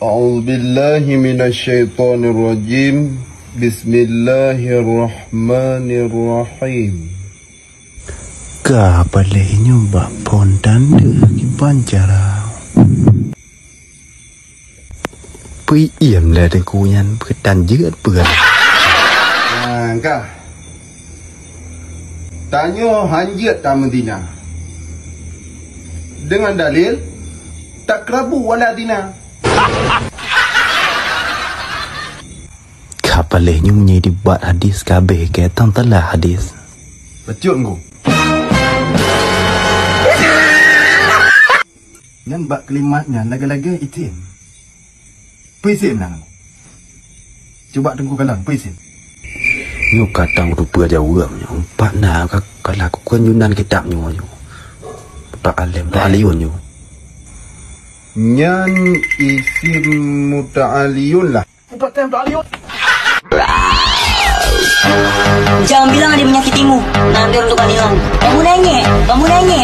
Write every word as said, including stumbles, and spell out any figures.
A'udzubillahi minasyaitonirrajim. Bismillahirrahmanirrahim. Ka paléh nyoe bak phon tanda kiban cara. Peuiem lé teungku nyan peutan jeuet peue. Nah, ka. Tanyoe hanjeuet tameuzina. Dengan dalil, takrabu wala zina. Ka paléh nyoe meunyoe dibat hadis ka abéh keu tang telah hadis. Bacut ngku. Nyan bak kalimat nyan lagée-lagée item. Peue item nyan? Cuba teungku kalon, peue item? Nyoe kadang rupa jaweueb nyoe. Pat na ka kalah kukon Yunan kitab nyoe nyoe. Pak Alem, Pak Aliun nyoe. Nyan isim muta'aliyun lah. Jangan bilang ada menyakitimu. Mampir untuk kami, Bang. Kamu nanya, kamu nanya.